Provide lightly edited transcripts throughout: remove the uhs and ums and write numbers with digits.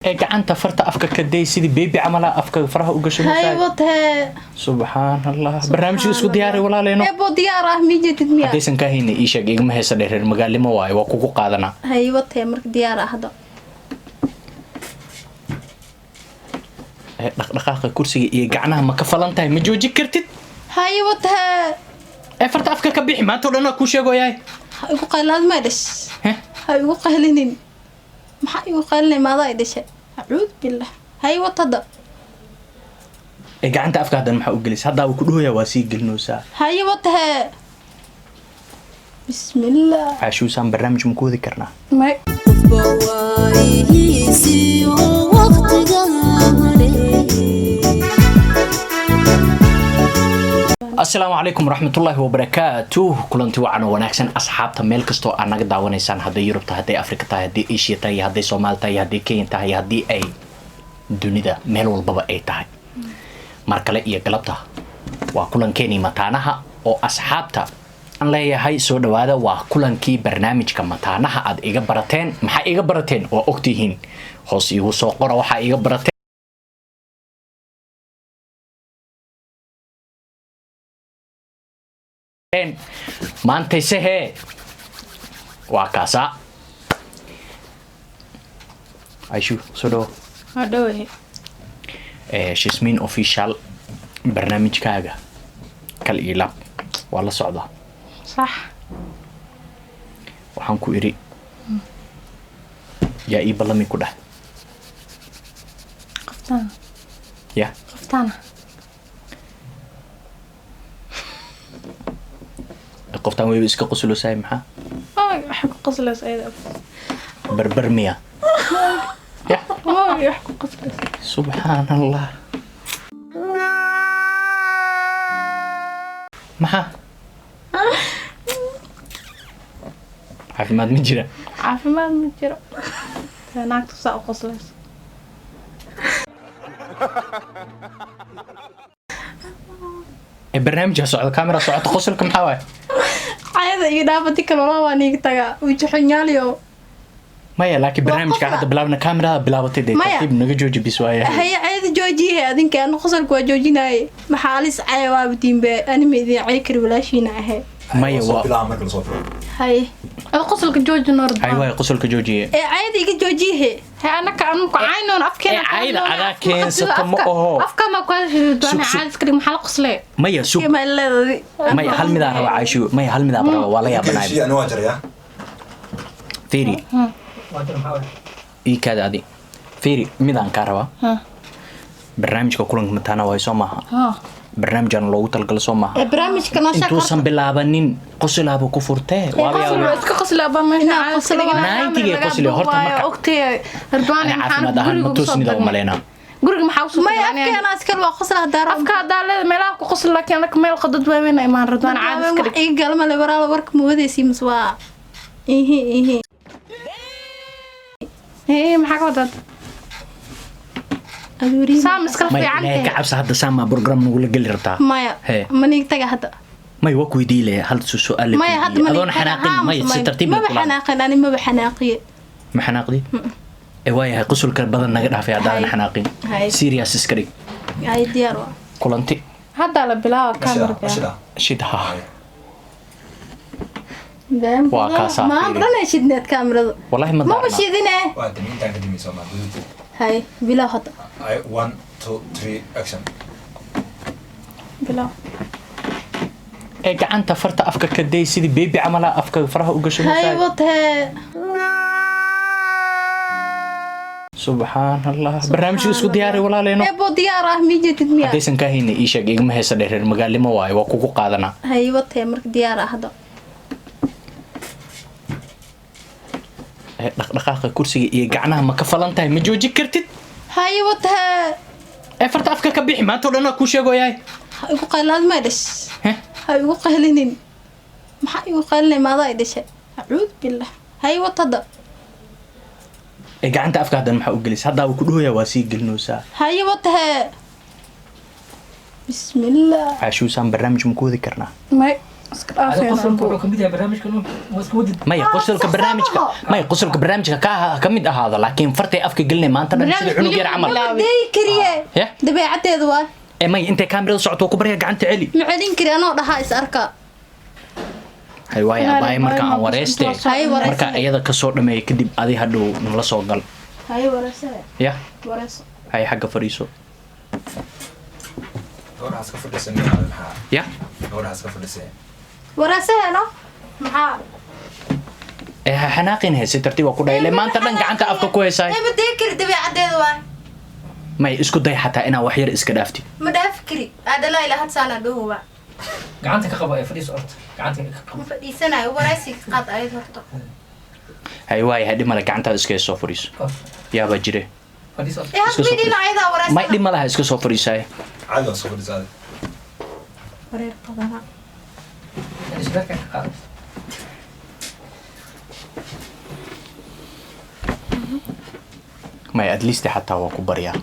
Ee gacanta farta afka ka day, sidii baby camala afka faraha u gasho. Haywatee. Subxaan Allah, barnaamijka isku diyaari, walaaleeno. Ebo, diyaar ah, mijetid miya? Haddaysan kaa hayna ii sheeg, igama haysa dheer, reer magaalnimo waaye, waa kugu qaadanaa. Haywatee, marka diyaar ah hadda. Ee dhaqdhaqaaqa kursiga iyo gacnaha ma ka falan tahay? Ma joojin kartid? Haywatee. Ee farta afka ka bixi, maanta o dhan waa kuu sheegoyahay. Ha igu qaylaad may dhash. Heh? Ha igu qaylinin, maxaa igu qaylinay? Maadaa i dhashay? Acuud billah, haywat hadda. Ee gacanta afka haddan maxaa u gelis? Haddaa wuu ku dhahoyaa, waa sii gelinaysaa. Haywatee, bismillah. Caashuusaan barnaamij ma ku wadi karnaa? May. Asalaamu calaykum waraxmatullaahi wabarakaatuh. Kulanti wacan oo wanaagsan, asxaabta meel kastoo aad naga daawanaysaan, hadday Yurub tahay, hadday Afrika tahay, hadday Asia tahay, hadday Soomaali tahay, hadday Kenya tahay, haddii ay dunida meel walbaba ay tahay, mar kale iyo galabta waa kulankeenii mataanaha oo asxaabta aan leeyahay soo dhawaada. Waa kulankii barnaamijka mataanaha aad iga barateen. Maxaa iga barateen? Waa ogtihiin, hoos iigu soo qora waxaa iga barateen. Maantayse hee waa kaasaa. Aishu, soo dhawo. Waa dhawahe. Shismin Official, barnaamijkaaga kal iyo lab waa la socdaa. Sax. Waxaan ku idhi yaa ii ballami ku dheh. Qoftaana. Ya? Qoftaana. Qoftaan weyba iska qusulosahay, maxaa? Oy, waxay ku qoslaysa ayada. Barbar miya ya? Oy, wax ku qoslaysa. Subxaan Allah, maxaa? Caafimaad ma jira? Caafimaad ma jiro. Tee naagtu saa u qoslaysa? Ee barnaamijka socda, kamera socota, qosolka maxaa waaye? Cayada iyo dhaafati kale walaa waa niiga tagaa wijaxunyaaliyo. Maya, laakiin barnaamijka qofka- hadda bilaabna, kamerada bilaabatay dee. Maya. Tartiib naga jooji bis waaye. Haye, cayada joojiye adinka, ana qosolka waa joojinaaye. Maxaa alis caya waabadiinbe, anima idin cay kari, walaashiina ahe. Maya, waa bilaaba marka lasoo furo. Haye. Ad qosolka jooji noor. Hay waaye, qosolka joojiye. Ee cayada iga joojiye. He, anaka anuku caynoon afkeena. Ee, cayda adaa keensata ma oho. Afka ma ku hadashid? Sug, Doona sug. caadi iska dhig, maxaa la qoslee? Maya, sug. Maleedadi. Maya, hal midaa raba Caashu, maya, hal midaa raba, waa la yaabanaay. Heshiiya, ani waa jarayaa. Fiiri, ii kaada adi, fiiri, midaan kaa rabaa. Barnaamijka kulanka mataana waayo, soo maaha? Barnaamijaan loogu talagalo, soo maaha? Ee barnaamijka noo sheeg. Intuusan bilaabanin qosilaaba ku furtee, waa la Qosol yaabaa. waa iska qosle abaa meesha. Inaa caadi iska qoslo dhig. waa- Naantigay qosle, horta marka- Ogtay Ridwaan. Ani caafimaad ahaan ma toosnida u maleynaa. Guriga maxaa usoo Maya, afkeena iskale waa qosla hadaaro. Afka hadaa leeda meelaha ku qosli, laakiin anaka meel qadad waaweyn imaan. Ridwaan, caadi iska wax dhig. iga galmale waraal, warka ma wadaysi mise waa ihi ihi? Ee, maxaa ka wadaad? Aduuriin. Saam iskala Maya, fiican ilaahay ka tahay. cabsa, hadda saamaa program nagula geli rabtaa? Maya. Hee. Ma niig taga hadda. Maya, waa ku weydiiye leh hal su-aal le Maya, hadda ku ma weydiiye. niig Adoon taga. xanaaqin. Haa, Maya, si maya. tartiib Maba kula hadla. xanaaqin, ani maba xanaaqiye. Ma xanaaqdi? Ee waayahay, qosolka badan naga dhaafay haddaadan Hay. xanaaqin. Hay. Serious iska dhig. Ay, diyaar waa. Kulanti. Haddaa la bilaaba Mashida, kamerada. mashida. Shidha. Waa kaasaa, maanta fiiri. dhan ay shidneed kaamirada. Wallahi ma maba daarna. shidine. Waa dimi, intaan ka dimi soo maa guduud. Hay, bilow hadda. Ay, one, two, three, action. Bilaab. Ee gacanta farta afka ka day, sidii baby camala afka faraha u gasho. Haywatee. Subxaan Allah, barnaamijka isku diyaari, walaaleeno. Ebo, diyaar ah, mijetid miya? Haddaysan kaa hayna ii sheeg, igama haysa dheer, reer magaalnimo waaye, waa kugu qaadanaa. Haywatee, marka diyaar ah hadda. Ee dhaqdhaqaaqa kursiga iyo gacnaha ma ka falan tahay? Ma joojin kartid? Haywatee. Ee farta afka ka bixi, maanta o dhan waa kuu sheegoyahay. Ha igu qaylaad may dhash. Heh? Ha igu qaylinin, maxaa igu qaylinay? Maadaa i dhashay? Acuud billah, haywat hadda. Ee gacanta afka haddan maxaa u gelis? Haddaa wuu ku dhahoyaa, waa sii gelinaysaa. Haywatee, bismillah. Caashuusaan barnaamij ma ku wadi karnaa? May. Iska Adiga dhaafeen. qosolka wuxuu kamid yahay barnaamijka nuux, waa iska wadid. Maya, qosolka sax barnaamijka maaha. Maya, qosolka barnaamijka ka mid ahaado, laakiin fartay afka gelinay maanta dhan sida Barnaamijka cunug yar weli camal. ma Ma deyi kariye. Yeah. Dabeecaddeedu waa. Ee maya, intay kaamirada socoto waa ku barya, gacanta celi. Ma celin kari, anoo dhahaa is arka. Hay waaya, abaay, marka aan wareyste. Hay, wareyste. Marka iyada kasoo dhameeya kadib, adi hadhow nala soo gal. Hay, wareysade. Ya. Wareyso. Hay, xagga fadhiiso. Gabadhaas ka fadhisan maxaa? Ya. Gabadhaas ka fadhisay. Wareyse helo maxaa? Ee ha xanaaqin, he si tartiib waa ku dhahay ile maanta dhan gacanta afka ku haysaay. Ee ma deyi kari, dabeecaddeedu waa. Maya, isku day xataa inaa wax yar iska dhaaftid. Ma dhaafi kari, aadhalaa ilaa had saanaa dhahowa. Gacanta ka qabo ee fadhiiso horta, gacanta ka qabo. Ma fadhiisanayo, wareysi ka qaad ayad horta. Hay waaya, ha dhib male, gacantaada iskaga soo fadhiiso. Yaabaa jire. Fadhiiso horta. Ee Iska soo had midhiina fadhiiso. ayadaa wareysana. May, dhib ma laha, iska soo fadhiisaay. Caadi waa soo fadhiisaaday. Wareer badanaa. Isbeerka ka qaado. Maya, at least xataa waa ku baryaa.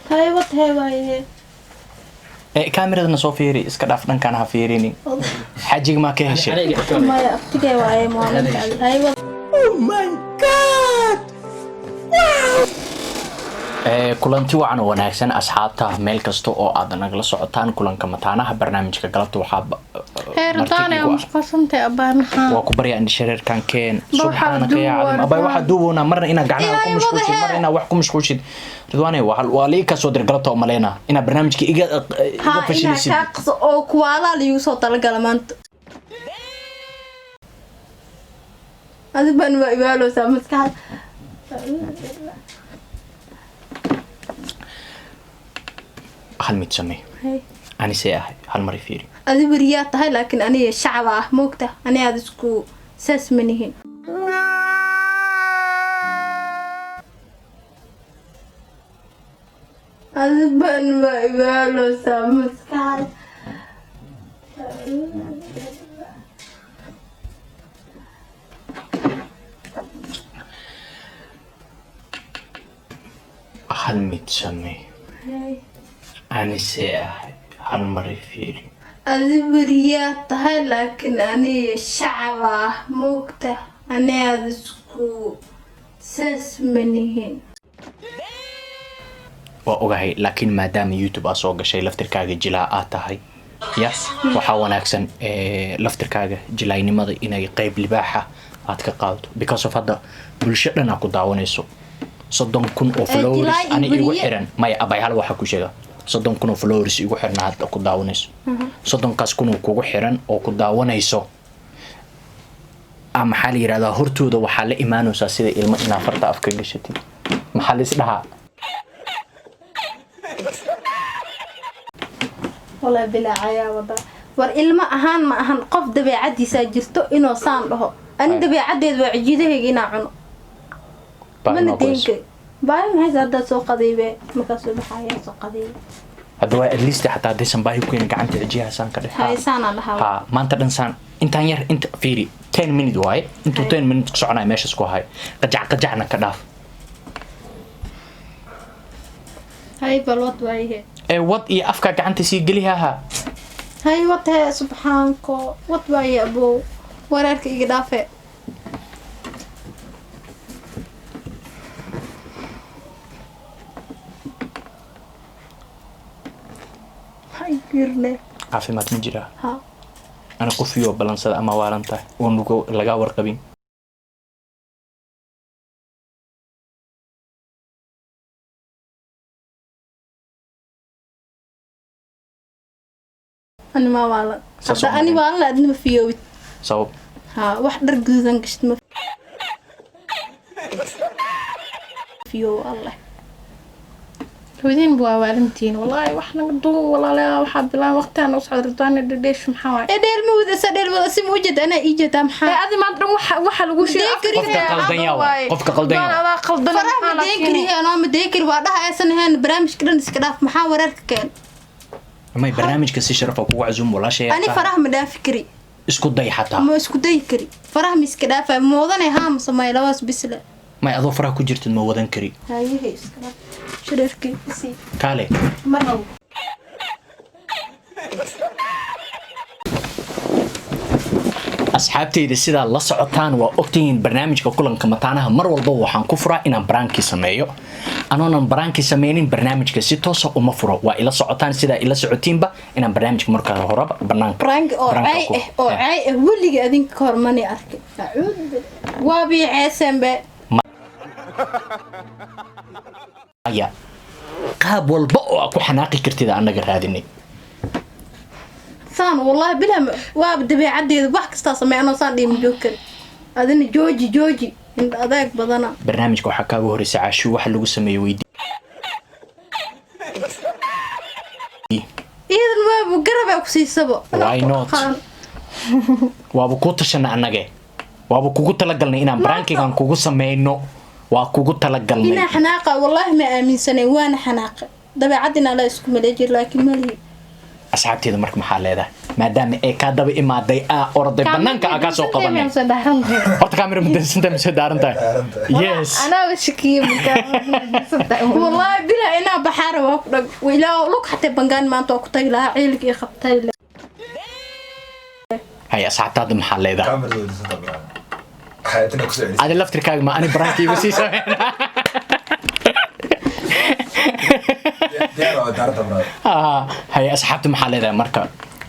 Hay, wad hee waaye. Ee kaamiradana soo fiiri, iska dhaaf dhankaan ha fiirini. Xajiga maa ka heshay? Aniga iga xishoonay. Maya, aftigee waaye maalinta. Hay, wad. Ee, kulanti wacan oo wanaagsan asxaabta, meel kasta oo aad nagala socotaan kulanka mataanaha barnaamijka galabta waxaa Hee marti Ridwaane, igu ah. mashquulsantay abaay, maxaa? Waa ku baryaa, indhashareerkan keen. Ba waxaa Subxaanaka yaa duubo. cadiim, abay, waxaa duuboonaa marna inaad gacnaha ku Ilaahay mashquulshid, wada marna inaad wax ku mashquulshid. Ridwaane, waa la ii kasoo dir galabta oo maleyna inaad barnaamijka iga Ha inaa fashilisid. Kaa qaso oo kuwaalaa liigu soo talagala maanta. Adig baan waa ibaaloosaa maskaxda. Hal mid samee. Hay. Anisee ahay, hal mar i fiiri. Adi weriyaa tahay, laakiin aniga shacaba ah, moogta ani aad isku saas ma nihin. Adig baan waa ibaaloosaa maskaxda. Hal mid samee. Hay. Anisee ahay, hal mar i fiiri. Adi weriyaa tahay, laakiin aniga shacaba ah, moogta ani aad isku saas ma nihin. Waa ogahay, laakiin maadaama YouTube aa soo gashay, laftirkaaga jilaa aad tahay, ya waxaa wanaagsan laftirkaaga jilaynimada inay qeyb libaaxa aad ka qaadato, because of hadda bulsho dhan aa ku daawanayso, 30,000 oo followers Jilaay iyo ani igu weriye. xiran. Maya abay, hal waxaa ku sheega, 30,000 oo followers igu xiran hadda ku daawanayso, 30-kaas kun oo kugu xiran oo ku daawanayso, maxaa la yidhahdaa, hortooda waxaa la imaanaysaa sida ilmo inaa farta afka gashatid. Maxaa la is dhahaa? Walaa bilaa cayaa wada war ilmo ahaan ma ahan, qof dabeecadiisaa jirto inuu saan dhaho. Ani dabeecadeed waa cijiidahayga inaa cuno. Baahi mana maa ku hayso. deyn kari, baahi maxayse haddaad soo qadaybe, markaas soo baxayaa soo qadaybe. Hadda waa at least xataa haddaysan baahi ku keenin, gacanta cijiyaha saan ka dhex. Hay, saanaa dhahaa. Ha, maanta dhan saan intaan yar inta fiiri, 10 minute waaye, intuu 10 minute ku soconaya meeshaas ku hay, qajac qajacna ka dhaaf. Hay, bal wad waayahe. Ee wad iyo afka gacanta sii gelihaha. Hay, wad hee, subxaanko, wad waaye abow, wareerka iga dhaafe. Hay girne. Caafimaad ma jiraa? Ha. Ana qofiyoo balansada ama waalan tahay oon lagaa warqabin. Ani ma waalan. Saas Hadda oo ani malayn. waalan, adna ma fiyoobid. Sabab? Ha, wax dhar guduudan gashid ma fiyoow Allah. Labadiin waa waalantiin wallaahi, wax naga duub walaalayaa, waxaa bilaan waqtigaan u socda. Ridwaane, dhedheesh maxaa waaye? Ee dheel ma wadasa, dheel wada si ma ujeeda, anaa ii jeedaa Ee maxaa? Adi maanta dhan waxa lagu sheegay. Deyn kari. Qofka qaldan yaa waay. Qofka qaldan yaa waay. Adaa qaldan. Faraha ma deen kari, anoo ma deen kari waa dhaha aysan ahayn. Barnaamijka dhan iska dhaaf, maxaa wareerka keen? May, barnaamijka si sharafa kugu casuum, walaashay. Ani faraha ma dhaafi kari. Isku day xataa. Ma isku dayi kari, faraha ma iska dhaafay moodane, haa ma sameeyo labaas bisle. May, adoo faraha ku jirtid ma wadan kari. Hayahe, iska dhaaf shareerkii isii. Kaale. Ma rabo. Asxaabteyda, sidaa la socotaan waa ogtihiin barnaamijka Kulanka Mataanaha mar walba waxaan ku furaa inaan prank-kii sameeyo. Anoonan prank-kii sameynin barnaamijka si toosa uma furo. Waa ila socotaan, sidaa ila socotiinba inaan barnaamijka marka horeba banaanka Prank oo prank-ka cay ah, oo cay ah, weliga adinka ka hor mani arkin. Acuud billah, waa bii ceesenbe. Maya, qaab walba oo aad ku xanaaqi kartid annaga raadinay. Saan wallahi bilaa waaba dabeecadeeda, wax kastaa sameey anoo saan dhiima joog kari. Adina jooji, jooji, indha adeeg badana. Barnaamijka waxaa kaaga horeysa Caashu waxa lagu sameeyey weydii. Iyadan waaba garabaa ku siisaba. Why not? Waaba kuu tashana annage, waaba kugu talagalnay inaan prank-igan kugu sameyno, waa kugu talagalnay. Inaa xanaaqa wallahi ma aaminsanayn, waana xanaaqa. Dabeecad inaa la isku maleey jir, laakiin malihi. Asxaabteeda marka maxaa leedahay maadaama ay kaa daba imaaday, aa orday banaanka aa kaa soo qabanay? Horta kaamira mudansantahay mise daaran tahay? Yes. Anaa shakiye. Wallahi bilaa inaa baxaara waa ku dhag ilaa lug xatee bangaan maanta waa ku tagi lahaa ciilka iyo qabtay. Hay, asxaabta hadda maxaa leedahay? Kaamirada weydiisanta brother. Xayatina ku soo celisay. Adi laftirkaaga ma ani prank-ki igu sii sameyn? Diyaar waa daarta brother. Ah, hay, asxaabta maxaa leedahay marka?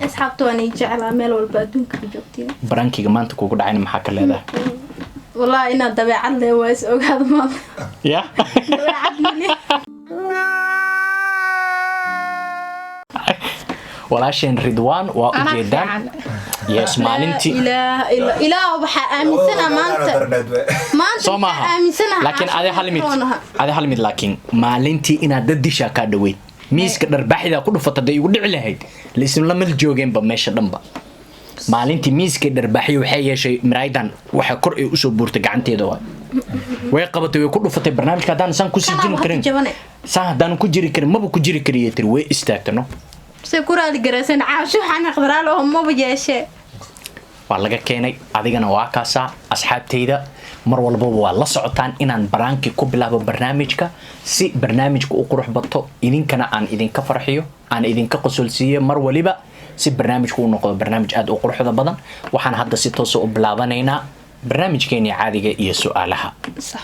Asxaabta waan ii jeclaa meel walba adduunka ka joogtiin. Prank-iga maanta kugu dhacayna maxaa ka leedahay? Wallahi inaad dabeecad leh waa is ogaada maanta. Ya. Dabeecad mali. Walaasheen Ridwaan waa Anaa ujeedaan. fiican. Yes, maalintii ilaa ilaa ilaa waxaa aaminsana maanta Darneed we. maanta soo waxaa maaha aaminsanaha laakiin adi hal mid Roonaha. Adi hal mid, laakiin maalintii inaad dad dishaa kaa dhaweyd, miiska dharbaaxida ku dhufata hadday igu dhici lahayd laisla mal joogeenba meesha dhanba. Maalintii miiska dharbaaxyo waxay yeeshay miraydan, waxa kor ay usoo buurtay gacanteeda, waay way qabatay, way ku dhufatay. Barnaamijka haddaan saan kusii Kanaa jiri waxaa karin jabane. Saan haddaan ku jiri karin, maba ku jiri kariye tiri, way istaagtano. Se ku raali garaysan Caasho waxaan aqdaraal oo maba yeeshee. Waa laga keenay adigana, waa kaasaa. Asxaabteyda, mar walbaba waa la socotaan inaan prank-ki ku bilaabo barnaamijka si barnaamijka u qurux bato, idinkana aan idinka farxiyo, aan idinka qosolsiiyo mar waliba, si barnaamijku u noqdo barnaamij aad u quruxda badan. Waxaan hadda si toosa u bilaabanaynaa barnaamijkeeni caadiga iyo su-aalaha. Sax.